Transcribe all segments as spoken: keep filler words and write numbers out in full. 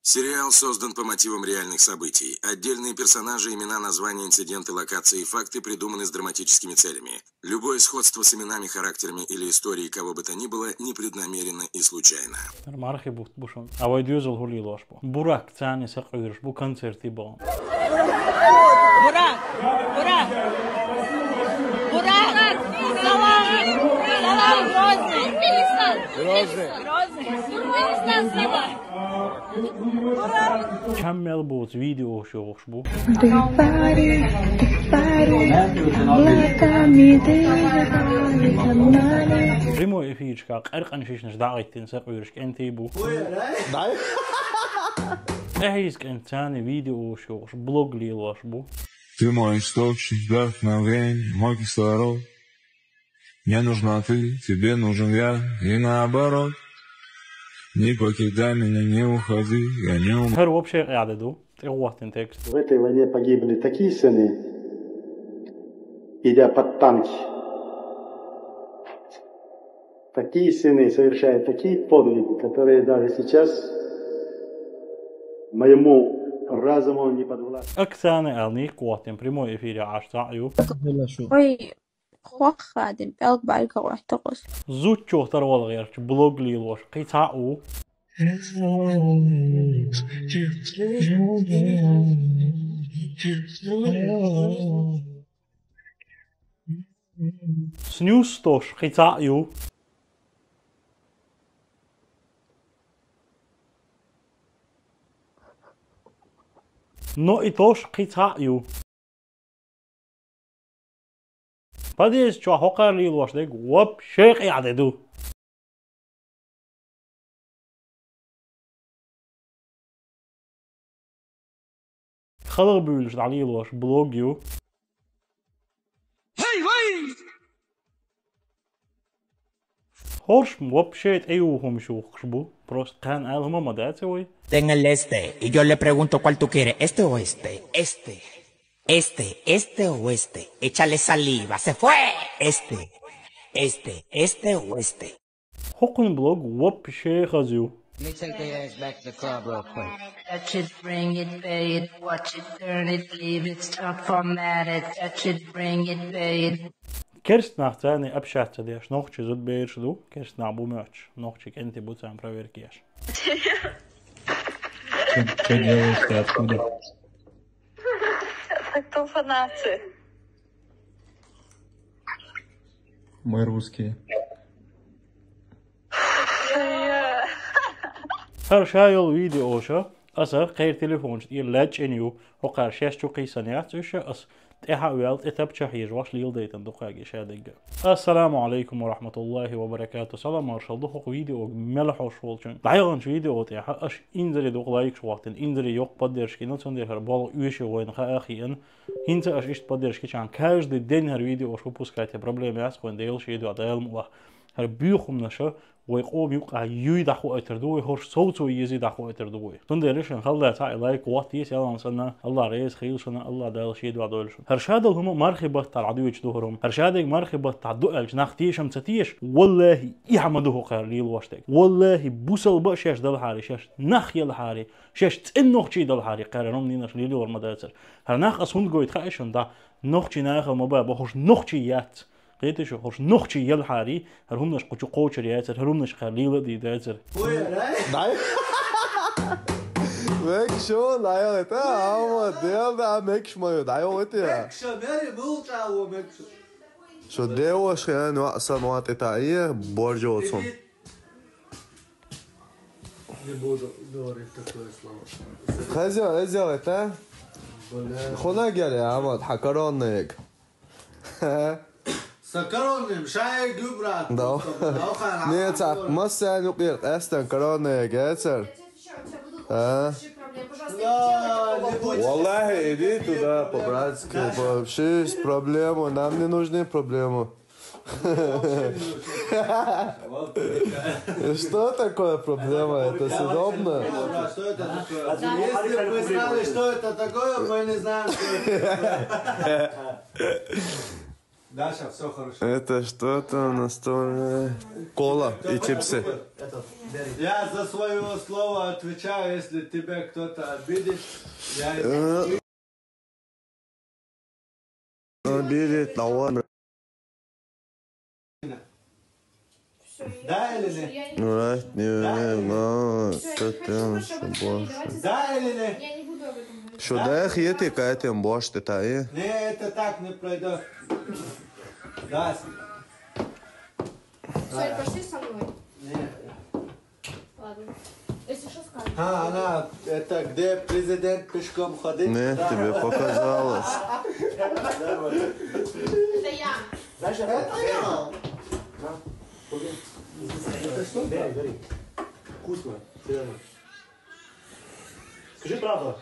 Сериал создан по мотивам реальных событий. Отдельные персонажи, имена, названия, инциденты, локации и факты придуманы с драматическими целями. Любое сходство с именами, характерами или историей кого бы то ни было непреднамеренно и случайно. Мархи бут бушун. Авай дюзел хули лош бу. Бурак цани сакъюрш бу концерти бу. Бурак! Бурак! Бурак! Салам! Салам, Грозный! Грозный! Грозный! Грозный! Салам! Чам мел буц видео шоуш бу. Прямой эфиршка къаркъан шишнаш дагъиттин сакъюрш кенти бу. Дай. Эхис кенцани видео шоуш блог лилош бу. Ты мой источник вдохновения, мой кислород. Мне нужна ты, тебе нужен я, и наоборот. Не покидай меня, не уходи, я не умру. Хар вообще къяда ду. Тегъуатин текст. В этой войне погибли такие сыны, идя под танки, такие сыны совершают такие подвиги, которые даже сейчас моему разуму не подвластны. Акцаны ални къуатин прямой эфире аш цаъю. Ой, хвахадин пелк бальга вахтагус. Зуччо тарвал герч блог лилош къица у. Снюс тош къица ю. Но и тош къица ю. Подъезд чу хокъар лилош дег вообще къяда ду. Халгъ бюлш далилош блог ю. Хей, хей! Хорш вообще тӏеюхум шухш бу. Просто къан алма ма даце вай. Tengo el este, y yo le pregunto cuál tú quieres, este o este, este, este, este o este. Échale saliva, se fue. Este, este, este o este. Хокъун блог вообще хазю. Let me take their ass back to the club real quick. Touch it, bring it, pay it, watch it, turn it, leave it, stop, format it, touch it, bring it, pay it. Керст нах цани общаться деш, нохчи зуд берш ду, керст нах бу мёч, нохчи кенти бу цан проверки еш. Что делаешь ты, откуда? Кто фанаты? Мы русские. Хар шайол видеоша, аса хайр телефонч ир лач эню, хокъар шеш чу къисан яц уша, ас тӏеха вял тӏе тапча хьиж ваш лил дейтан дукъаги шадагга. Ассаламу алейкум ва рахматуллахи ва баракату. Салам маршал ду хокъ видео мела хош волчун. Дайгъанч видео тӏеха аш инзари дукъ лайк шватин, инзари йокъ поддержки, ну цундер хар бол уйши войн ха ахиен. Хинца аш ишт поддержки чан. Каждый день хар видео аш выпускайте. Проблема яс хойн дейл ши видео дайл мула. Хар бюхум наша вай къом юкъа юй даху айтер ду вай, хорш соу цо ези даху айтер ду вай. Тунде решен халла ца лайк вот ес ялан сана. Алла рейс хил шана, Алла дайл ши видео дойл шана. Хар шадал хума мархи бат тар адуич ду хурум. Хар шадег мархи бат тар ду алч нах тешам ца теш. Валлахи, и хамаду ху къар лил ваштег. Валлахи, бусал ба шеш дал хари, шеш нах ял хари. Шеш цӏен нохчи дал хари къарарум нинаш лили вар мадацар. Хар нах ас хунд гойт ха эшун да. Нохчи нахал маба, ба хуш нохчи яц. Къети шу хуш нохчи ял хари, хар хумнаш къучу къочар яцар, хар хумнаш къар лила ди дацар. Дай? Мекшу, дай, это, а вот, дел, да, мекш мою, дай, вот я. Мекшу, мери, булча, о, мекшу. Шо девушка, я, ну, асан, вот это, и борджо цун. Не буду говорить такое слово. Хозяин, сделай, а? Бля. Хуна геле, а вот, хакаронный. С коронным, шай гюбрат. Да. Просто, да, охай, не, а, так, вот. Масса, ну, пир, эстен коронный, гецер. А? Да, не будет. Валлахи, иди туда, по-братски, вообще есть проблемы, нам не нужны проблемы. Что такое проблема? Это съедобно? Что это такое? Если бы мы знали, что это такое, мы не знаем, что это такое. Даша, все хорошо. Это что там настольное? Кола и чипсы. Я за свое слово отвечаю, если тебя кто-то обидит, я Э, Обидит, да ладно. Да или нет? Right, не, не, что там, что больше? Да или нет? Я не буду об этом говорить. Что, да, хиты, какая там больше, ты та и? Не, это так не пройдет. Да. Все, пошли со мной. Не. Ладно. Если что, скажешь. А, она, это где президент пешком ходит? Не, Да. Тебе показалось. Это я. Это я. Это что? Бери, бери. Вкусно, серьезно. Скажи правду.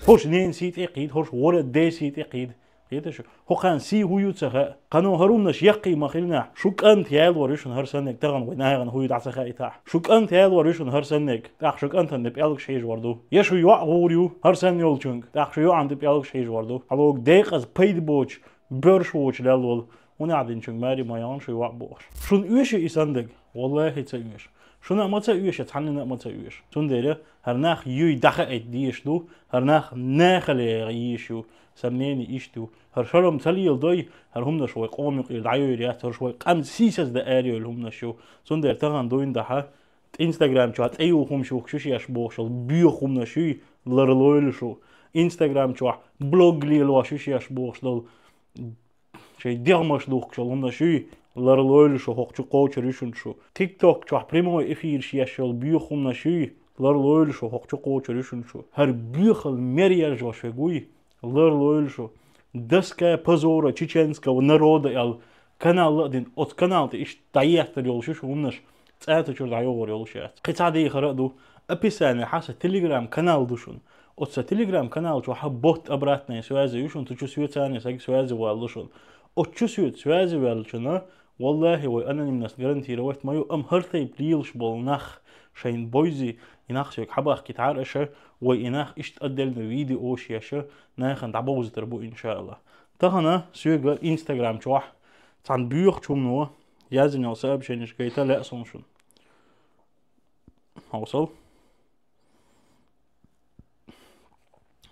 ХӀорш ненан сий тӀе кхийда, хӀорш ворхӀ деда сий тӀе кхийда. Кхеташ? ХӀокхарна сий хӀун ю ца хаьа. Кхано хӀара хӀуманаш яккхий ма хилинехь, шу кӀант яьллар ю шуна хӀара саннег, тахана вай нахана хӀун ю дӀа ца хаийтахь. Шу кӀант яьллар ю шуна хӀара саннег, тӀаккха шу кӀантана де пӀелгаш хьежавар ду. Я шу йоӀ гӀур ю, хӀара санна йолчунга, тӀаккха шу йоӀана де пӀелгаш хьежавар ду. Хьалога декъаза пайда боцуш, боьрша воцуш лелла волу, хӀун аьлла динчунга маре ма яхана шу йоӀ бохуш. Шуна оьшу и саннег? Валлахи, ца оьшу. Шуна а ма ца оьшу, цхьаннена а ма ца оьшу. Цундела хӀара нах юй дӀахаийта дезаш ду, хӀара нах нахала яха йиш ю, сомнений иштта ю. ХӀара шарам ца леладой, хӀара хӀуманаш вай къома юкъера дӀайойр яц, хӀорш вай къам сийсаздан арайойла хӀуманаш ю. Цундела тахана дуйна дахьа, Instagram чохь тӀеюху хӀумаш юхкуш ю шеш бохуш йолу боьха хӀуманаш юй, ларлойла шу. Instagram чохь блог лелош ю шеш бохуш долу шайн дегӀмаш духкуш йолу хӀуманаш юй, ларлойла шу, хӀокху чу кхочур ю шуна шу. TikTok чохь прямой эфираш еш йолу боьха хӀуманаш юй, ларлойла шу, хӀокху чу кхочур ю шуна шу. ХӀара боьхалла мер яржош верг вуй, ларлойла шу. Доска позора чеченского народа аьлла канал ладина, оцу канал тӀе иштта дӀаеттар йолуш ю шу хӀуманаш, цӀа ца чуьра дӀайогӀур йолуш яц. Кхин цхьа дехар а ду, описание хьаса Telegram канал ду шуна. Оцу сан Telegram канал чохь бот обратная связь ю шуна, цу чу соьца а саг связь валла шуна. Оцу чу соьца связь ваьллачунна, валлахи, вай анонимность гарантировать ма ю, амма хӀара тайпа лелаш болу нах шайна бойзи, и нах соьга хьабахкийтахьара аша, вай и нах иштта отдельно видеош еш, нахана дӀабовзийтар бу, иншааллах. Тахана соьга Instagram чохь цхьана боьхачу хӀумано яздина йолу сообщениш гайта лаьа суна шуна. Хьовсал.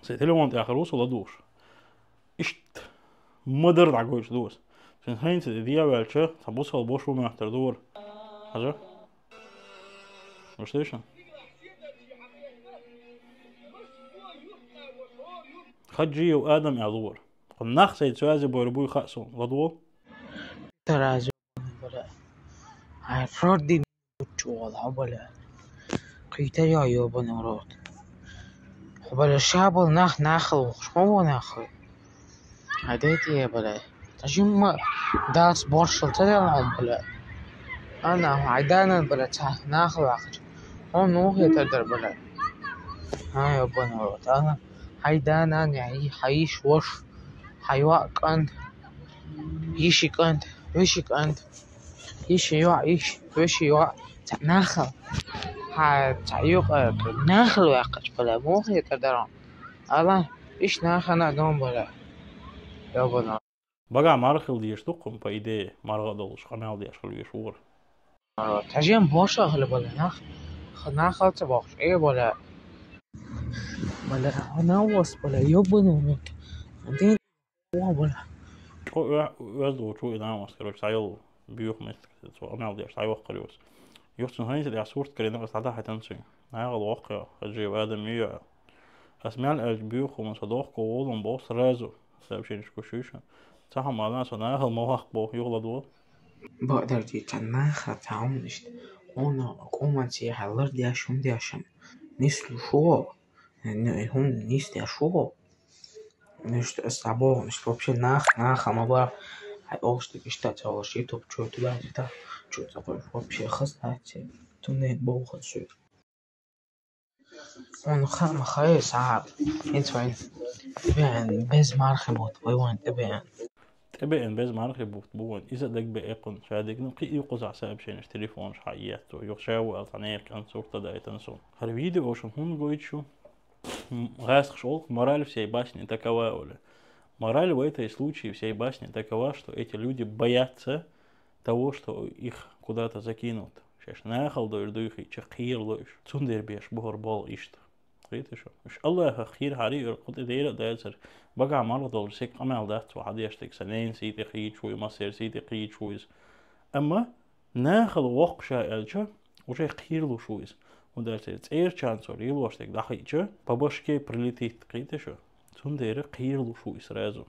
Сайн телефон тӀехь хир ву со ладугӀуш. Иштта ма-дарра дӀагойтуш ду аса. Сайн хӀинца тӀе дӀаваьлча, цхьа бусалба бошо моьттур ду вара. Хьажа? Вуьш дийшина? Хаджиев Адам аьлла вара. Кху нах сайн цоьзе бойр буй хаьа суна. ЛадогӀал? Таразу, бля. Ай, фрод дин чугӀал, хьо, бля. Кхийтар йо, ёбаный в рот. Хьо, бля, ша бал нах нахал вахаш, хьо во нахал. Хьай дайта е, бля. Тажимма дас боршал ца дел хьо, бля. Ана, хьай данан, бля, ца нахал вахаш. Хьо нухе тадар, бля. Ай, ёбаный в рот. Ана, хьай данан, я, хьай йиш вош. Хьай ва кӀант. Йиши кӀант, веши кӀант. Йиши йоӀ, йиш, веши йоӀ. Цхьа нахал. Хьа, цхьа юкъа, нахал ваьккхача, бала, муха хетар даран. Ала, иш нахана дон, бала. Ёбана. Багахь марха хила дезаш ду-кх хӀума, по идее, марха а долуш, къамел деш хила везаш вора. Тажен боша хила, бала, нах. Нахал ца бохуш, э, бала. Бала, хьо навас, бала, ёбана вот. Дин, о, бала. ЧӀо оь-, оьзда волчу и намас, короче, схьайолу буьйху меттиг, цо къамел деш, схьайоккхур ю аса. Юха цуьнан хӀинца тӀехь сурт карийна, аса дӀадахьийтина цуьнга. Нахала воккхахь, Хаджиев Адам ю. Аса мел аьлча буьйху хӀума со дохко волун боху сразу, сообщениш гуш ю шуна. Ца хьо ма-, со нахала ма ваккха боху, юха ладогӀа. Бакъдарчи цхьа наха цхьа хӀуманашна, хьуна къоманца хьалар деш, хӀума деш, нислу шо, ну, и хӀума нис деш шо. Иштта аса дӀабоху, иштта вообще нах, наха ма бара. Хьай олуш дерг иштта ца олуш, ютуб чу туда-сюда, чу ца кхуьйсуш, вообще хаза дац, цунна боху хаза шуьга. Хьуна хаа ма хаьа, сахьаб, хӀинца вайн тӀебеана беза мархи бутт, вай вайн тӀебеана. ТӀебеана беза мархи бутт бу вайн, иза дагабеа кхунна, ша дигна кхин а кхузахь сообщенеш, телефонаш хьаэцо, юха ша ву аьлла цхьа нехан кӀант сурт а дайтина суна. ХӀара видео шуна хӀунда гойту шу? М, гӀаскхаша олу, мораль всей басни такова, олу. Мораль в этой случае всей басни такова, что эти люди боятся того, что их куда-то закинут. Шаьш нахала дойр дуйхийча кхералу уж. Цундера беш бу хӀара болх иштта. Кхетий шу? Уж Аллахах кхерхьара, уж кху тӀе дера а дацар. Багахь марха долчу сага къамел дац цо хьадеш дерг, сан ненан сий тӀе кхийча ву, массеран сий тӀе кхийча ву иза. Амма нахала воккхуш аьлча, уже кхералуш ву иза. ХӀунда аьлча церачарна цо лелош дерг дӀахиъча, по башке прилетит, кхетий шу? Цундера кхералуш ву иза сразу.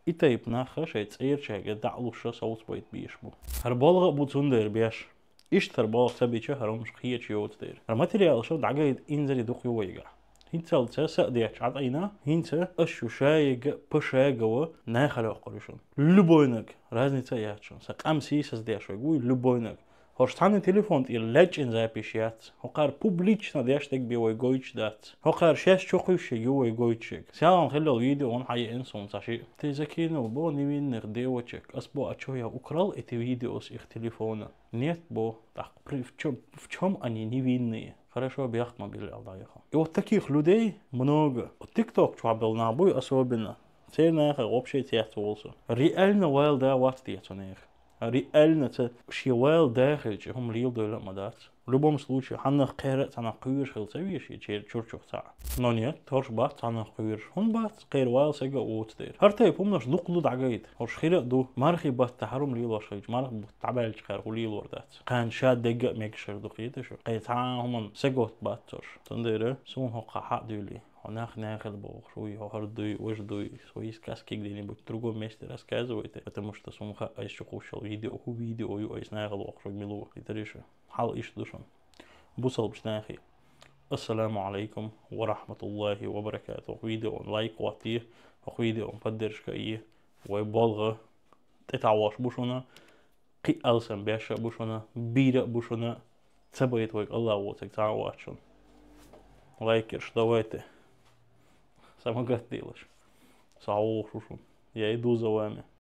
И тайпа нах шайн церачаьрга дӀа а луш совцабайта безаш бу. ХӀара болх а бу цундера беш. Иштта хӀара болх ца бича, хӀара хӀумнаш кхеташ йоцу дера. ХӀара материалаш дӀагайта инзаре дукха ю вайгахь. ХӀинццалц са а детташ Ӏатайна, хӀинца ас шу шайга а, пашага а нахала йоккхур ю шуна. Любойнаг, разница а яц шуна. Сан къам сийсаздеш вайга вуй любойнаг. ХӀорш цхьанна телефон тӀера лечкъина запись яц. ХӀокхара публично деш дерг бен вай гойтуш дац. ХӀокхара шаьш чу кхуьйсуш ю вай гойтуш ерг. Селхана хиллал видео вон хьаеана суна ца шиъ. Ты закинул, бо, невинных девочек. Ас бо, а чё, я украл эти видео с их телефона? Нет, бо. Так, при, в чём, в чём они невинные? Хорошо, бехк ма билла, Аллах яха. И вот таких людей много. Вот TikTok чу бел нах буй особенно. Церан нахах вообще цец волу со. Реально вайл да вац те цу неха. Реально ца шен вайл да хилча, хӀума леладойла а ма дац. В любом случае, хьаннах кхера а цхьаннах кхоьруш хила ца веза шен чер-, чуьрчух цхьаъ. Но нет, хӀорш бац цхьаннах кхоьруш. ХӀунда бац, кхера вайл сага а воцу дера. ХӀара тайпа хӀуманаш дукха ду дӀагайта. ХӀорш хир а ду, мархи баттахь хӀара хӀума лелош хилча, мархи бутт дӀабаьллачу кхара хӀун лелор дац. Кхана ша дегга а мегаш хир ду, кхетий шу? Кхин цхьа а хӀуманна саготта бац хӀорш. Цундела суна хӀокхахь хьа а дуьйлий. Хьо нах нахала бохуш вуй, хьо хӀара дуй, важа дуй, свои сказки где-нибудь в другом месте рассказывайте, потому что суна хаьа, айса чу кхуссуш йолу видео, хӀун видео ю, айса нахала воккхуш вайга мила ву, кхетарий шу? Хьал иштта ду шуна. Бусалбачу нахе. Ассаламу алайкум ва рахматуллахи ва баракатух. ХӀокху видеон лайк хӀоттае, хӀокху видеон поддержка е, вай болх тӀетаӀош бу шуна. Кхин а алсам беш а бу шуна, бийр а бу шуна, ца байта вайга Аллах воцург цхьа а вац шуна. Лайкерш, давайте. Самагат делаш. Со хьавогӀуш ву шуна. Я иду за вами.